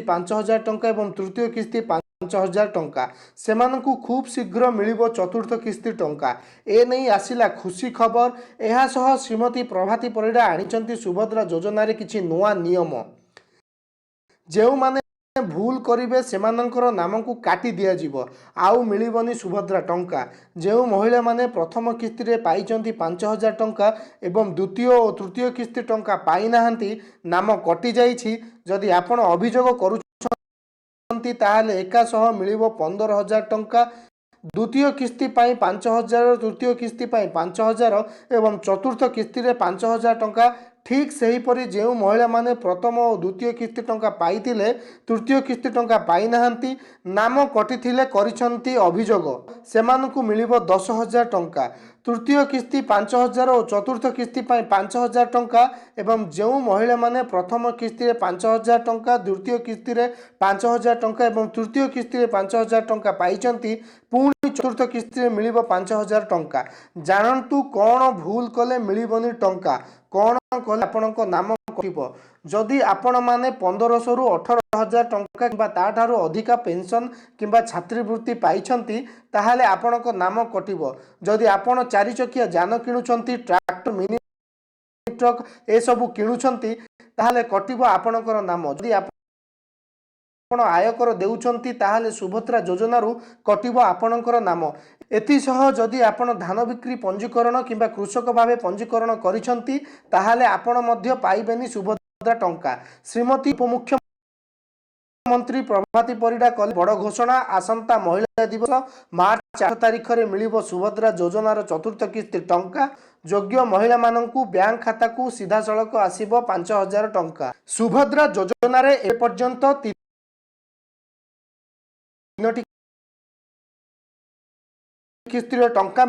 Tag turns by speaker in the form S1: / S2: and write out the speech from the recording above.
S1: 5000 ଟଙ୍କା ଏବଂ ତୃତୀୟ କିସ୍ତି 5000 ଟଙ୍କା। ସେମାନଙ୍କୁ ଖୁବ୍ ଶୀଘ୍ର ମିଳିବ ଚତୁର୍ଥ କିସ୍ତି ଟଙ୍କା। ଏ ନେଇ ଆସିଲା ଖୁସି ଖବର। ଏହା ସହ ଶ୍ରୀମତୀ ପ୍ରଭାତୀ ପରିଡ଼ା ଆଣିଛନ୍ତି ସୁଭଦ୍ରା ଯୋଜନାରେ କିଛି ନୂଆ ନିୟମ। ଯେଉଁମାନେ ଭୁଲ କରିବେ, ସେମାନଙ୍କର ନାମକୁ କାଟି ଦିଆଯିବ, ଆଉ ମିଳିବନି ସୁଭଦ୍ରା ଟଙ୍କା। ଯେଉଁ ମହିଳାମାନେ ପ୍ରଥମ କିସ୍ତିରେ ପାଇଛନ୍ତି 5000 ଟଙ୍କା ଏବଂ ଦ୍ୱିତୀୟ ଓ ତୃତୀୟ କିସ୍ତି ଟଙ୍କା ପାଇନାହାନ୍ତି, ନାମ କଟିଯାଇଛି, ଯଦି ଆପଣ ଅଭିଯୋଗ କରୁଛନ୍ତି, ତାହେଲେ ଏକା ସହ ମିଳିବ 15,000 ଟଙ୍କା। ଦ୍ୱିତୀୟ କିସ୍ତି ପାଇଁ 5000, ତୃତୀୟ କିସ୍ତି ପାଇଁ 5000 ଏବଂ ଚତୁର୍ଥ କିସ୍ତିରେ 5000 ଟଙ୍କା। ଠିକ୍ ସେହିପରି ଯେଉଁ ମହିଳାମାନେ ପ୍ରଥମ ଓ ଦ୍ୱିତୀୟ କିସ୍ତି ଟଙ୍କା ପାଇଥିଲେ, ତୃତୀୟ କିସ୍ତି ଟଙ୍କା ପାଇନାହାନ୍ତି, ନାମ କଟିଥିଲେ କରିଛନ୍ତି ଅଭିଯୋଗ, ସେମାନଙ୍କୁ ମିଳିବ 10,000 ଟଙ୍କା। ତୃତୀୟ କିସ୍ତି 5000 ଓ ଚତୁର୍ଥ କିସ୍ତି ପାଇଁ 5000 ଟଙ୍କା। ଏବଂ ଯେଉଁ ମହିଳାମାନେ ପ୍ରଥମ କିସ୍ତିରେ 5000 ଟଙ୍କା, ଦ୍ୱିତୀୟ କିସ୍ତିରେ 5000 ଟଙ୍କା ଏବଂ ତୃତୀୟ କିସ୍ତିରେ 5000 ଟଙ୍କା ପାଇଛନ୍ତି, ପୁଣି ଚତୁର୍ଥ କିସ୍ତିରେ ମିଳିବ 5000 ଟଙ୍କା। ଜାଣନ୍ତୁ, କ'ଣ ଭୁଲ କଲେ ମିଳିବନି ଟଙ୍କା, କ'ଣ କଲେ ଆପଣଙ୍କ ନାମ କଟିବ? ଯଦି ଆପଣମାନେ 1500ରୁ 18,000 ଟଙ୍କା କିମ୍ବା ତା'ଠାରୁ ଅଧିକା ପେନ୍ସନ୍ କିମ୍ବା ଛାତ୍ରୀବୃତ୍ତି ପାଇଛନ୍ତି, ତାହେଲେ ଆପଣଙ୍କ ନାମ କଟିବ। ଯଦି ଆପଣ ଚାରିଚକିଆ ଯାନ କିଣୁଛନ୍ତି, ଟ୍ରାକ୍ଟର, ମିନି ଟ୍ରକ୍ ଏସବୁ କିଣୁଛନ୍ତି, ତାହେଲେ କଟିବ ଆପଣଙ୍କର ନାମ। ଯଦି ଆପଣ ଆୟକର ଦେଉଛନ୍ତି, ତାହେଲେ ସୁଭଦ୍ରା ଯୋଜନାରୁ କଟିବ ଆପଣଙ୍କର ନାମ। ଏଥିସହ ଯଦି ଆପଣ ଧାନ ବିକ୍ରି ପଞ୍ଜୀକରଣ କିମ୍ବା କୃଷକ ଭାବେ ପଞ୍ଜୀକରଣ କରିଛନ୍ତି, ତାହେଲେ ଆପଣ ମଧ୍ୟ ପାଇବେନି ସୁଭଦ୍ରା ଟଙ୍କା। ଶ୍ରୀମତୀ ଉପମୁଖ୍ୟମନ୍ତ୍ରୀ ପ୍ରଭାତୀ ପରିଡ଼ା କଲେ ବଡ଼ ଘୋଷଣା। ଆସନ୍ତା ମହିଳା ଦିବସ ମାର୍ଚ୍ଚ 8 ତାରିଖରେ ମିଳିବ ସୁଭଦ୍ରା ଯୋଜନାର ଚତୁର୍ଥ କିସ୍ତି ଟଙ୍କା। ଯୋଗ୍ୟ ମହିଳାମାନଙ୍କୁ ବ୍ୟାଙ୍କ ଖାତାକୁ ସିଧାସଳଖ ଆସିବ 5000 ଟଙ୍କା। ସୁଭଦ୍ରା ଯୋଜନାରେ ଏପର୍ଯ୍ୟନ୍ତ ତିନୋଟି କିସ୍ତିର ଟଙ୍କା